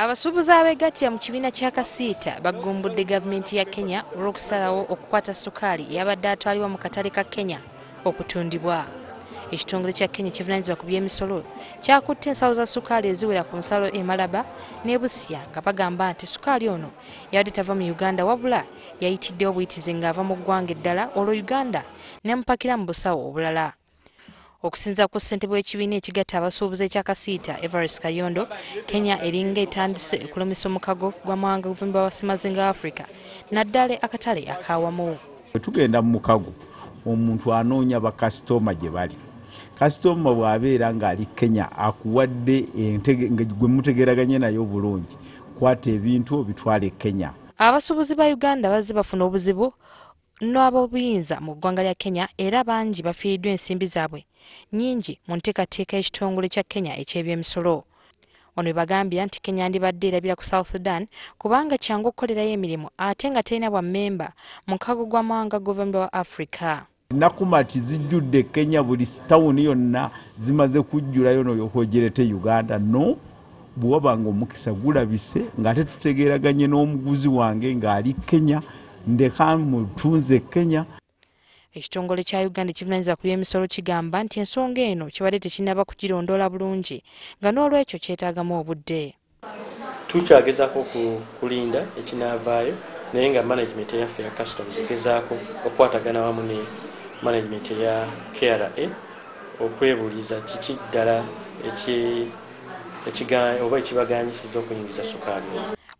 Abasuubuzi abeegattira mu kibiina kya Kasiita bagumbudde gavumenti ya Kenya olw'okusalawo okukwata sukaali eyabadde atwalibwa mu katale ka Kenya okutundibwa. Ekitongole kya Kenya ekivunaanyizibwa ku by'emisolo kyakutte ensawo za sukaali eziwera ku nsalo e Malaba n'e Busia nga bagamba nti sukaali ono yabadde tava mu Uganda wabula yayitiddewo buyitizi ng'ava mu ggwanga eddala olwo Uganda n'emupakira mu busawo obulala. Okusinziira ku ssentebe w'ekibiina ekigatta abasuubuzi ekya Kasiita, Everest Kayondo, Kenya eringa etandise okulumisa omukago gw'amawanga guvumba wa Ssemazinga Africa naddala akatale akawamu. Bwe tugenda mu mukago, omuntu anoonya bakasitoma gye bali. Kasitoma bw'abeera ng'ali Kenya akuwadde gwe mutegeeraganye naye obulungi, kwata ebintu obitwale Kenya. Abasuubuzi ba Uganda bazze bafuna obuzibu n'ab'obuyinza mu ggwanga lya Kenya era bangi bafiiriddwa ensimbi zaabwe nnyingi mu nteekateeka y'ekitongole kya Kenya eky'ebyemisolo. Ono we bagambira nti Kenya yandibadde erabira ku South Sudan kubanga kyangu okukolerayo emirimu ate nga terina bwa mmemba mu mukago gw'amawanga g'obuvanjuba wa Africa. Nakumati zijjudde Kenya, buli tawuni yonna zimaze kujjulayo n'oyokwogirete Uganda. No bwe wabanga omukisa gulabise ng'ate tutegeeraganye n'omuguzi wange ng'ali Kenya, ndeka mutunze Kenya. Ekitongole kya Uganda ekivunaanyizibwa ku by'emisolo kigamba nti ensonga eno kibadde tekinnaba kugirondoola bulungi nga n'olwekyo kyetaagamu obudde. Tukyagezaako kulinda ekinaavaayo, naye nga management eyaffe ya customs egezaako okukwatagana wamu ne management eya KRA okwebuuliza kiki ddala oba ekibaganyisiza okuyingiza sukaali.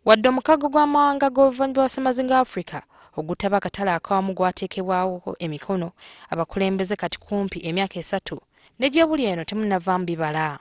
Wadde omukago gw'amawanga g'obuvanjuba bwa Ssemazinga Africa ogutaba akatale akawamu gwateekebwawo emikono abakulembeze kati kumpi emyaka 3 ne gye buli eno temunnavaamu bibala.